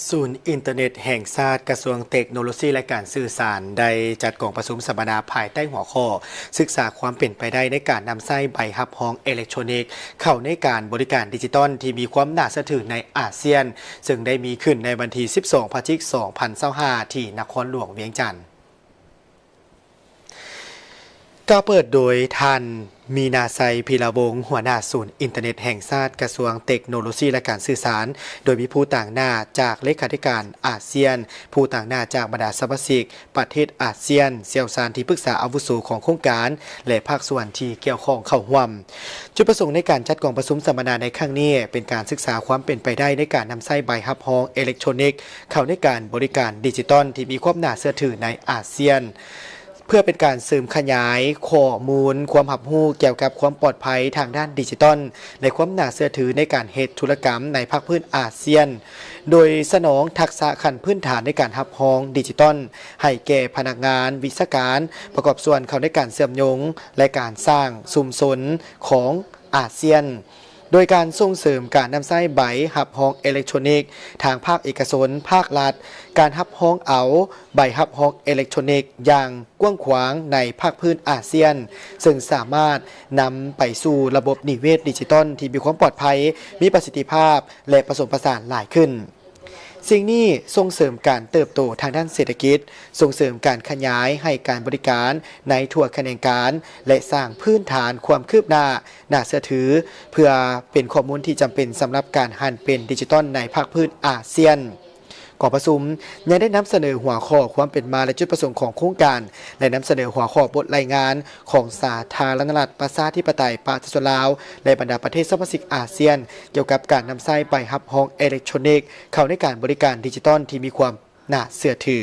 ສູນອິນເຕີເນັດແຫ່ງຊາດ ກະຊວງເຕັກໂນໂລຊີ ແລະ ການສື່ສານ ໄດ້ຈັດກອງປະຊຸມສຳມະນາພາຍໃຕ້ຫົວຂໍ້ ສຶກສາຄວາມເປັນໄປໄດ້ໃນການນຳໃຊ້ໃບຮັບຮອງເອເລັກໂທຣນິກ ເຂົ້າໃນການບໍລິການດິຈິຕອນທີ່ມີຄວາມໜ້າເຊື່ອຖືໃນອາຊຽນ, ເຊິ່ງໄດ້ມີຂຶ້ນໃນວັນທີສິບສອງ ພະຈິກ ສອງພັນຊາວຫ້າ ທີ່ນະຄອນຫຼວງວຽງຈັນ. ກ່າວເປີດໂດຍທ່ານ ມີນາໄຊ ພີລະວົງ ຫົວໜ້າສູນອິນເຕີເນັດແຫ່ງຊາດ ກະຊວງເຕັກໂນໂລຊີ ແລະ ການສື່ສານ, ໂດຍມີຜູ້ຕາງໜ້າຈາກເລຂາທິການອາຊຽນ, ຜູ້ຕາງໜ້າຈາກບັນດາສະມາຊິກປະເທດອາຊຽນ, ຊ່ຽວຊານທີ່ປຶກສາອາວຸໂສຂອງໂຄງການ ແລະ ພາກສ່ວນທີ່ກ່ຽວຂ້ອງເຂົ້າຮ່ວມ. ຈຸດປະສົງໃນການຈັດກອງປະຊຸມສຳມະນາໃນຄັ້ງນີ້ ເປັນການສຶກສາຄວາມເປັນໄປໄດ້ໃນການນຳໃຊ້ໃບຮັບຮອງເອເລັກໂທຣນິກ ເຂົ້າໃນການບໍລິການດິຈິຕອນທີ່ມີຄວາມໜ້າເຊື່ອຖືໃນອາຊຽນ, ເພື່ອເປັນການເສີມຂະຫຍາຍຂໍ້ມູນຄວາມຮັບຮູ້ກ່ຽວກັບຄວາມປອດໄພທາງດ້ານດິຈິຕອນ ແລະ ຄວາມໜ້າເຊື່ອຖືໃນການເຮັດທຸລະກຳໃນພາກພື້ນອາຊຽນ, ໂດຍສະໜອງທັກສະຂັ້ນພື້ນຖານໃນການຮັບຮອງດິຈິຕອນໃຫ້ແກ່ພະນັກງານ, ວິຊາການ, ປະກອບສ່ວນເຂົ້າໃນການເຊື່ອມໂຍງ ແລະ ການສ້າງຊຸມຊົນຂອງອາຊຽນ. ໂດຍການສົ່ງເສີມການນຳໃຊ້ໃບຮັບຮອງເອເລັກໂທຣນິກທາງພາກເອກະຊົນ, ພາກລັດ, ການຮັບຮອງເອົາໃບຮັບຮອງເອເລັກໂທຣນິກຢ່າງກວ້າງຂວາງໃນພາກພື້ນອາຊຽນ, ເຊິ່ງສາມາດນຳໄປສູ່ລະບົບນິເວດດິຈິຕອນທີ່ມີຄວາມປອດໄພ, ມີປະສິດທິພາບ ແລະ ປະສົມປະສານຫຼາຍຂຶ້ນ. ສິ່ງນີ້ສົ່ງເສີມການເຕີບໂຕທາງດ້ານເສດຖະກິດ, ສົ່ງເສີມການຂະຫຍາຍໃຫ້ການບໍລິການໃນທົ່ວຂະແໜງການ ແລະ ສ້າງພື້ນຖານຄວາມຄືບໜ້າ ໜ້າເຊື່ອຖື ເພື່ອເປັນຂໍ້ມູນທີ່ຈຳເປັນສຳລັບການຫັນເປັນດິຈິຕອນໃນພາກພື້ນອາຊຽນ. ກອງປະຊຸມຍັງໄດ້ນຳສະເໜີຫົວຂໍ້ຄວາມເປັນມາ ແລະ ຈຸດປະສົງຂອງໂຄງການ ແລະ ນຳສະເໜີຫົວຂໍ້ບົດລາຍງານຂອງສາທາລະນະລັດ ປະຊາທິປະໄຕ ປະຊາຊົນລາວ ແລະ ບັນດາປະເທດສະມາຊິກອາຊຽນ ກ່ຽວກັບການນຳໃຊ້ໃບຮັບຮອງເອເລັກໂທຣນິກເຂົ້າໃນການບໍລິການດິຈິຕອນທີ່ມີຄວາມໜ້າເຊື່ອຖື.